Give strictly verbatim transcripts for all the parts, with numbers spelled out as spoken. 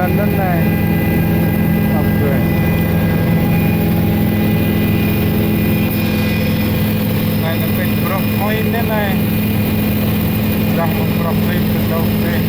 Anăn anei. Ăp brei. Anei anăn pĭt brŏk hmei anei anei. Dah mơ̆ng brŏk hmei kơ dôk anei.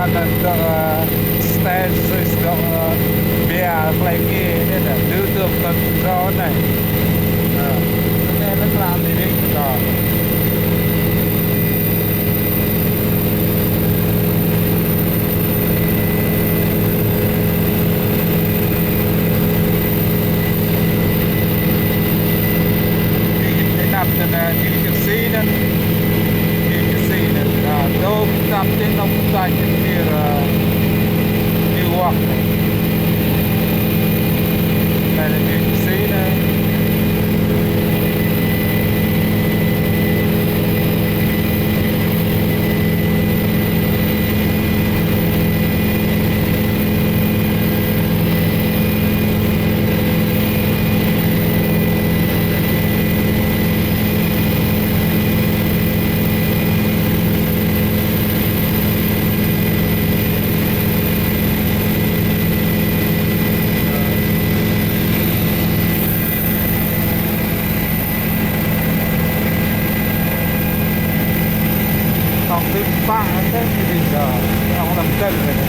Anăn dŏ, ơ, stage, dŏ, ơ, bia klei kê anei, dŭ dôk tơ mrâo anei. Ơ, anei lĕ klam dih dih, dŏ. Anei năp tơ anei, New Jersey anăn. New Jersey anăn. Ơ, dôk tăp ti anôk tač ti, ơ, New York anei. Anei New Jersey anei. Tŏng bi pă anei, ơ, ƀĭng, ơ, ŏng lăm dơ̆ng anei.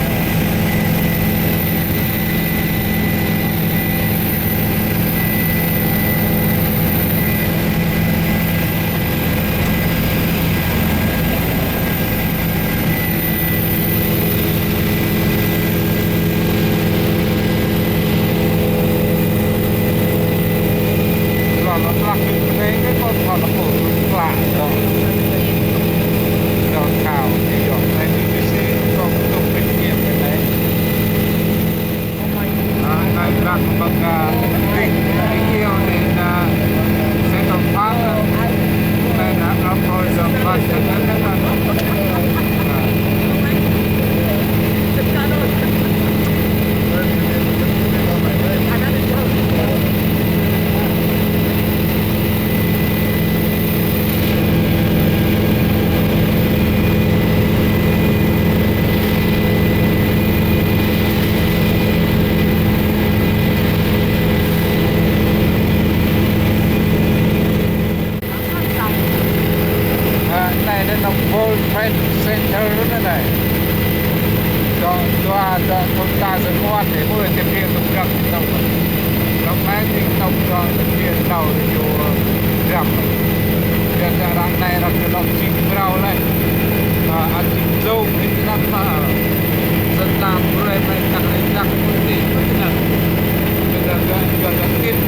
Lŏ lŏ tlăk kơ anei kơ kâo thâo lŏ pô klă dŏ. Dŏ thâo, dŏ anei ti si kâo tŭk pĭt kiăng kơ anei. Ơ, anei tlăk mơ̆ng, ơ, Big Hill anei, ơ, Central Park, anei, ơ, Upper Central Park, anei, anei, anei. Ơ, anei anăn World Trade Center anăn anei. Dŏ, dua, dŏ, thŭn ta sơmuat anei, ƀuh, ti phiêng tŭ găp tŭ. Dŏ anei ti tŭ dŏ ti phiêng tŭ ñu găp. Ƀiădah ară anei arăng ñu lŏ čĭng mrâo leh. Ơ, ăt čĭng dlông ti anăn mơh. Snăn brei anei tak anei tak ti. Yua anăn ĭt.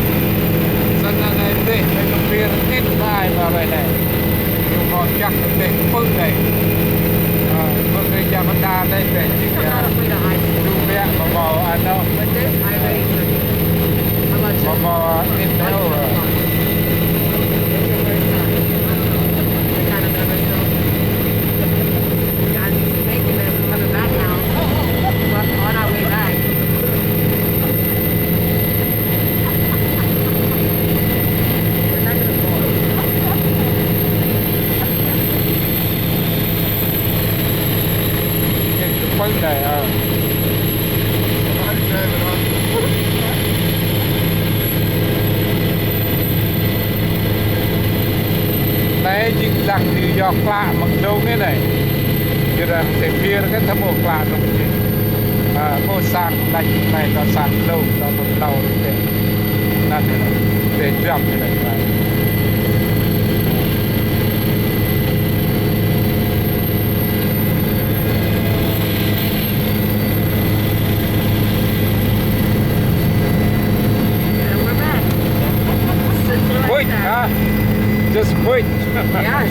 Snăn anei dih, anei kơ pir ĭt ai ba wei anei. Ñu mâo jăk dih pưng anei. Ơ, mơ̆ng kơ jăk đa anei dih, jing ya. Ñu biă mâo mâo anôk. Mâo mâo ĭt hâo. Anei, ơ. Anei jing dlăng ñu yua klă mơ̆ng dlông anei. Jing dlăng ti pir kơ thâo mâo klă dlông jing. Ơ, mâo sang lač anei, dŏ sang dlông, dŏ dlông tlâo anei. Anăn anei, ti dram anei anei. And we're back. Wait, huh? Just wait. Yes,